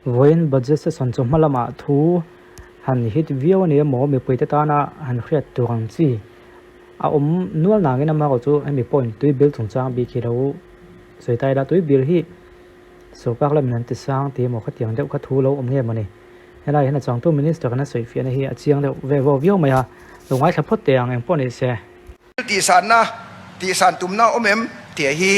Vawiin budget session chu hma lamah thu han hit viau a ni emaw mipuite tana han hriat tur ang chi a awm nual nangin amaherawh chu hemi point tui bil chungchang bik hi lo sawi ta ila tui bil hi sorkar lamin an ti sang tih emaw khatiang deuh kha thu lo awm nge mawni helai hian a changtu minister in a sawi fiahna hi a chiang deuh ve vaw viau mai a lo ngaithla phawt teh ang engpawh ni se. Tihsanna, tihsan tumna awm em? Tih hi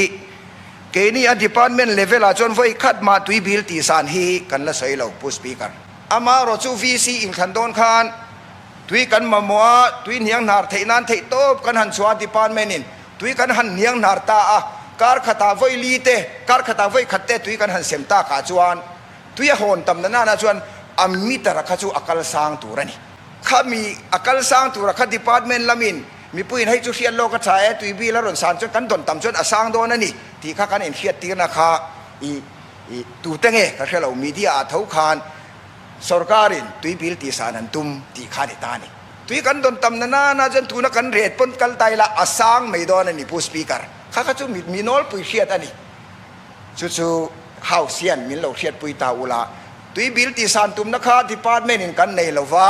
keini a department level ah chuan vawi khat mah tui bil tihsan hi kan la sawi lo, Pu Speaker. Amaherawh chu VC inthlan dawn khan tui kan mamawh a, tui hniang hnar theih nan theih tawp kan han chhuah a department in tui kan han hniang hnar ta a, kar khatah vawi li te, kar khatah vawi khat te tui kan han sem tak ah chuan tui a hawn tam na nana chuan a meter a kha chu a kal sang tur a ni. Khami a kal sang tura kha department lamin mipuiin hei chu hriat lawk a tha e, tui bil a rawn san chuan kan dawn tam chuan a sang dawn a ni tih kha kan inhriat tirna kha i i tute nge ka hre lo, media ah tho khan sorkarin tui bil tih san an tum tih kha a ni ta a ni. Tui kan dawn tam na nana chuan tuna kan ret pawn kal ta ila a sang mai dawn a ni Pu Speaker, kha kha chu mi nawlpui hriat a ni. Chu chu House hian min lo hriatpui ta ula, tui bil tihsan tumna kha Department in kan nei lo va,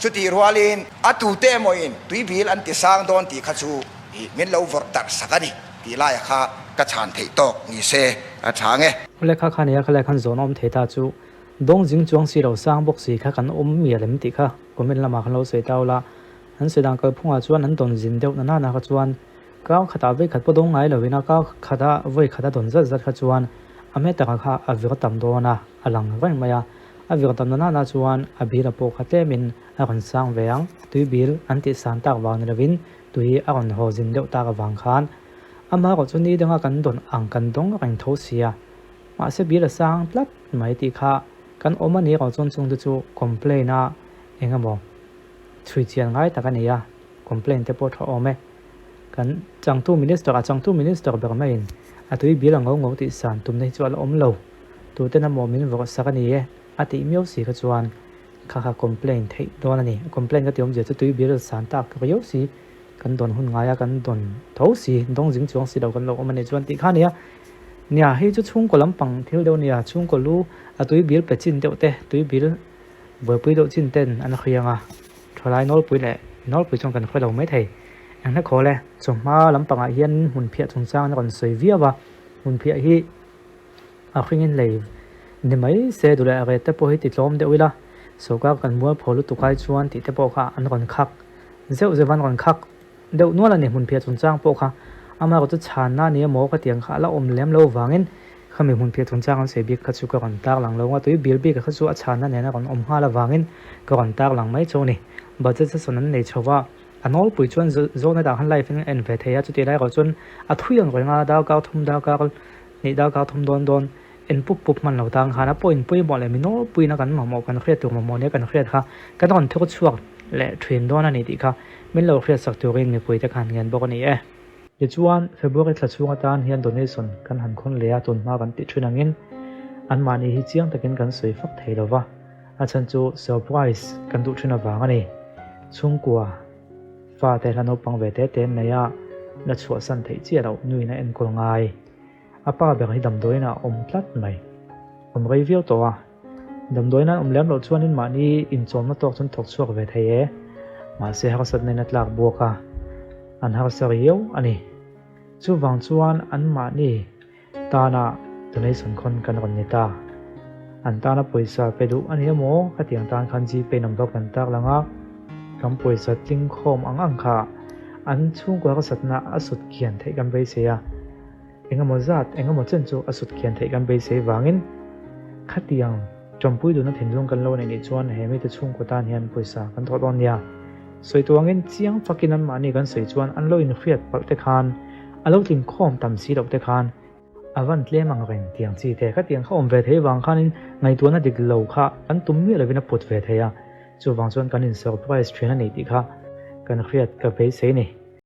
chutih rualin a tute emaw in tui bil an ti sang dawn tih kha chu min lo vawrh darh sak a ni tih laia kha ka chhan theih tawk ni se a tha nge. Lekha kha nia khalai khan zawn awm thei ta chu dawng zing chuang si lo sang bawk si kha kan awm mial em tih kha comment lamah khan lo sawi ta ula, an sawi dan kalphungah chuan an dawn zin deuh na nana kha chuan Kau khatah vawi khat pawh dawng ngai lovin a kau khata vawi khat a dawn zat zat kha chuan a hme taka kha a vir tam dawn a, a lang reng mai a. A vir tam na nana chuan a bil a pawh kha tlemin a rawn sang ve ang. Tui bil an tih san tak vang ni lovin tui a rawn haw zin deuh tak avang khan amaherawh chu ni danga kan dawn ang kan dawng reng tho sia. Mahse bil a sang tlat mai tih kha kan awm a ni erawh chuan chungte chu complain a eng emaw chhui chian ngai tak a ni a, complain te pawh tha awm e. Kan changtu minister a changtu minister ber maiin a tui bil a ngo ngo tih san tumna hi chu a la awm lo. Tuten a maw min vawrh sak a ni e a tih miau si kha chuan kha kha complain theih dawn a ni. Complain ka ti awmzia chu tui bil san tak riau si kan dawn hun ngaia kan dawn tho si dawng zing chuang si lo kan lo awm a nih chuan tih kha a nia. Nia hei chu chhungkaw lampang thil deuh a nia chhungkaw lu a tui bil pe chin deuh te tui bil buaipui deuh chin ten an hriang a. Thalai nawlpui leh nawlpui chuan kan hre lo mai thei. Enghle khawl e, chawhma lampangah hian hmunphiah chungchang an rawn sawi viau a, hmunphiah hi a hringin lei ni mai se duh leh a ret te pawh hi ti tlawm deuh ila, sorkar kan mualpho lutuk ai chuan tih te pawh kha an rawn khak zeuh zeuh va, an rawn khak deuh nual a ni hmunphiah chungchang pawh kha. Amaherawhchu chhanna a ni emaw ka tih ang kha a la awm lem lo vangin khami hmunphiah chungchang an sawi bik kha chu ka rawn tarlang lo a, tui bil bik kha chu a chhanna nen a rawn awm nghal avangin ka rawn tarlang mai chu a ni. Budget session an nei chho va, a nawlpui chuan zawhna dah khan live in a en ve thei a, chutih lai erawh chuan a thui ang reng a, darkar thum darkar hnih darkar thum dawn dawn en pup pup hman lo tang khan a point pawimawh leh mi nawlpuiin a kan mamawh kan hriat tur mamawh nia kan hriat kha kan rawn thur chhuak leh thin dawn a ni tih kha min lo hriatsak turin mipuite khan ngen bawk a ni e. Tichuan, February thla chhung atan hian donation kan han khawn leh a, tunhma kan tih thin angin anmahni hi chiang takin kan sawi fak thei lo va, a chhan chu surprise kan duh thin avang a ni. Chhungkua fate hla naupang ve te te an nei a, la chhuahsan theih chiah loh nuin a enkawl ngai. A pa ber hi damdawiin ah a awm tlat mai. Awm rei viau tawh a. Damdawiin an awm lem loh chuanin mahni inchawmna tawk chuan thawk chhuak ve thei e. Mahse harsatna in a tlak buak a, an harsa riau a ni. Chuvang chuan an mahni tana donation khawn kan rawn ni ta. An tana pawisa pe duh a ni emaw ka tih ang tan khan Gpay number kan tar lang a, kan pawisa tling khawm ang ang kha an chhungkaw harsatna a sut kian theih kan beisei a. Engemaw zat, engemaw chen chu a sut khian theih kan beisei vangin khatiang tawmpui duhna thinlung kan lo neih nih chuan he mite chhungkaw tan hian pawisa kan thawh dawn nia. Sawi tuangin chiang fakin anmahni kan sawi chuan an lo inhriat palh te khan, a lo tlinkhawm tam si loh te khan, a van tlem ang reng tiang chi te khatiang kha awm ve thei vang khanin ngaihtuahna dik lo kha kan tum miah lovin a put ve thei a, chuvang chuan kan in surprise thin a ni tih kha kan hriat ka beisei ni.